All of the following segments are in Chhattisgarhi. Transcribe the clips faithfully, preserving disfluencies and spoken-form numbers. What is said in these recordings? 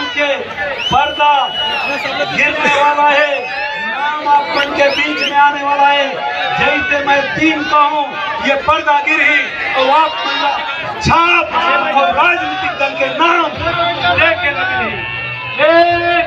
के पर्दा गिरने वाला है, नाम आप मन के बीच में आने वाला है। जैसे मैं तीन कहूँ, ये पर्दा गिरही और आप मन ला छाप और राजनीतिक दल के नाम देखे लगही। एक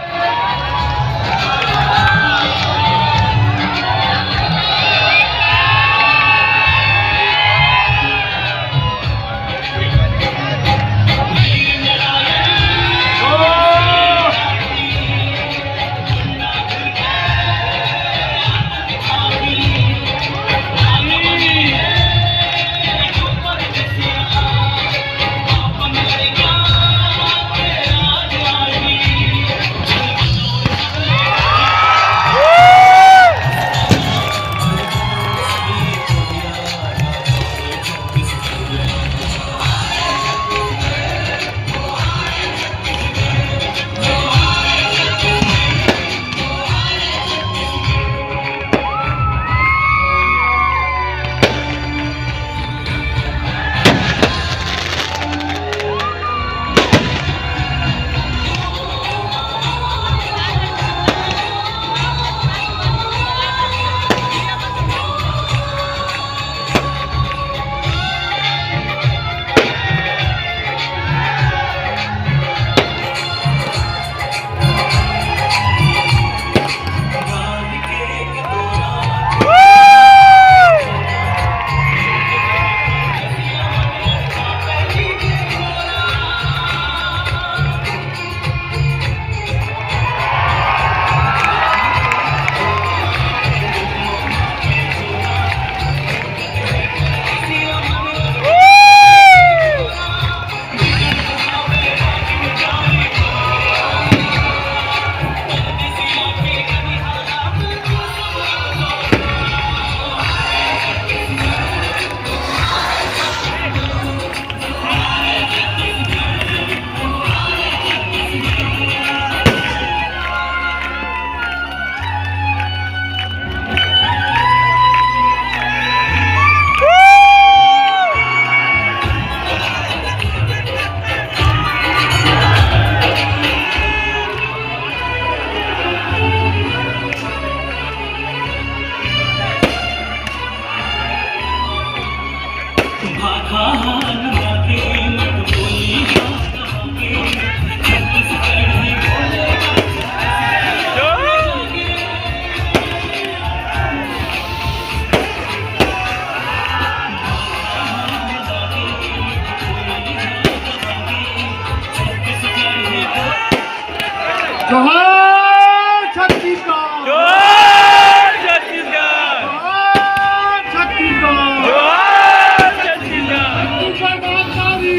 जोहार छत्तीसगढ़। जोहार छत्तीसगढ़। जोहार छत्तीसगढ़। जोहार छत्तीसगढ़। छत्तीसगढ़ माता की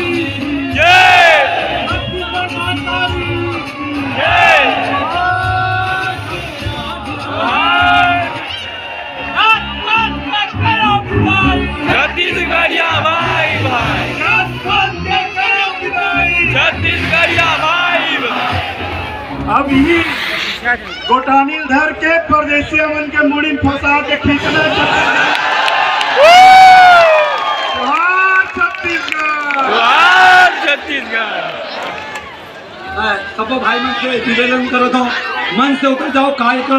जय। छत्तीसगढ़ माता की जय। जोहार। छत्तीसगढ़िया भाई भाई। छत्तीसगढ़िया भाई भाई। अब ये गोटानी धर के परदेसिया मन के मुड़ी में फंसा के खींचना चाहते हैं। जोहार छत्तीसगढ़। जोहार छत्तीसगढ़। हाँ, सबो भाई मन के निवेदन करत हौं, मंच से उतर जाओ, कार्यक्रम